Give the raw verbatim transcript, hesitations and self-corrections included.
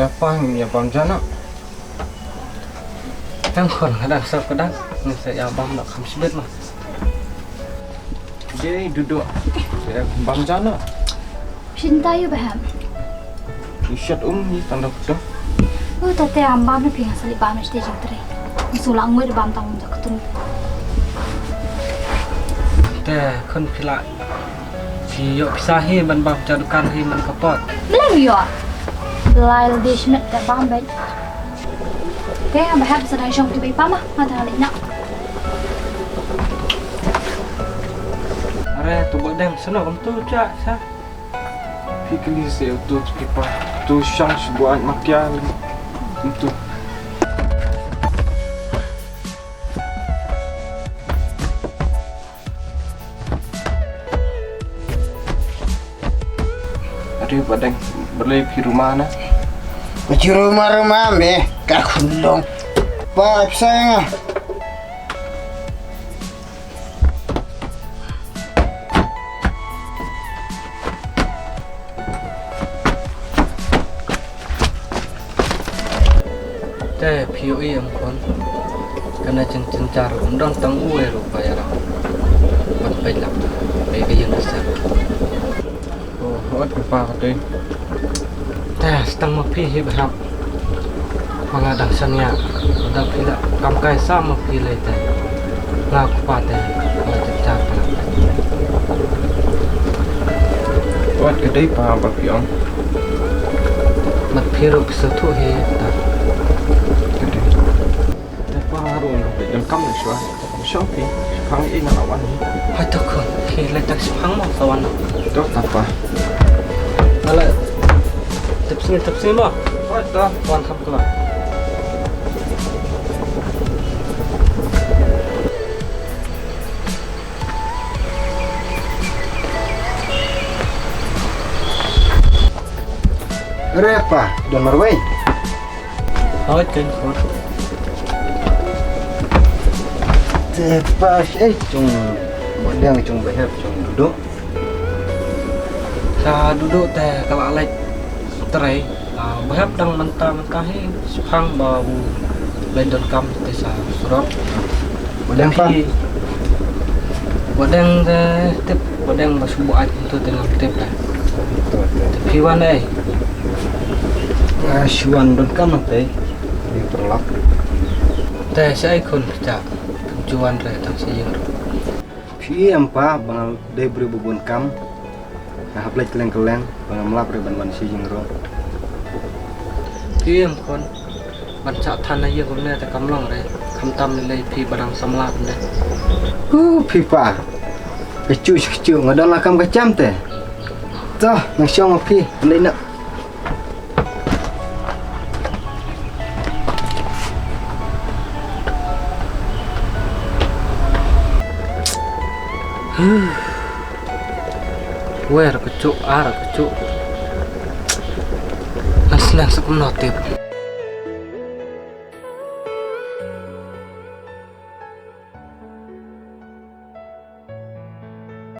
Ïa pa, ngin ïa bam ja noh. Tang khun, nga dang sop ka dak. Ngin sa ïa bam noh kham shibit ma. Dei duh duh. Sa ïa bam ja noh. Shin ta ïu ba hem. Ïa shat um ni tang da kuto. Oh, ta te am bam na phi, nga sa leit bam na stage jingtrei. Nga sa lah ngwit bam tang um ja kutun. Te khun phi lah. Phi ïoh pisa hi ban bam ja dukan hi man ka pot. Blem ïoh. Lai la dei shmet te bam beit. Te ba hap sa dang shong phi beit pa ma, nga dang leit noh. Are tu ba dang seno kum tu ja sa. Phi kali se tu tu ki pa. Tu shang shu buat mak ya. Tu. Aduh, badeng, balei phi ruma na? Phi ruma ruma me, ka khunlong. Pa, pisa nga. Te phi ïohi em khun. Kane jingchynjar um don tang uwei ruh ba ïarap ban pynlap ïa ka ïing ka sem. Oh, hooid kpa ka dei. Te tang ma phi hi ba hap. Nga dang sngewthuh, lada phi la kam kai sa ma phi lei te. Nga u kpa te, nga jynjar palat. Wat ka dei pa ba phi ong. Mat phi ruh phi sngewthuh hi ta. Ka dei. Te pa ruh nga phi donkam shuwa. Shong phi, shipang ïa nga la wan hi. Hai to khun, phi leit tang shipang mo sa wan. To ta pa. Ala. Tip sngi, tip sngi mo. Hai to. Wan kham kla. Re pa, don marwei. Hooid, ken khun. Te pa, eh, jong, ba dang jong ba hep jong Dudu. Ka Dudu te ka la leit trei. Ah, ba hep dang mynta mynta hi shipang ba u leit donkam te sa surok. Ba dang pa? Phi, ba dang te tip, ba dang ba shu buaid mynta te ngam tip te. Te phi wan ei? Nga shu wan donkam te. Ni perlak. Te shaei khun pynjah. Pynjah wan re tang sha ïing ruh. Phi em pa ba nga dei briew ba bun kam. Nga hap leit kylleng kylleng ba ngam lap re ban wan sha ïing ruh. Phi em khun. Ban shah than na ïing kumne te kam long re. Khamtam lei lei phi ba dang samla kumne. Hu phi pa. Ka shu ka shu nga don la kam ka jam te. To, nang shong phi, leit noh. Wer ka juk, ar ka juk. Ngan sneng sa kumno tip.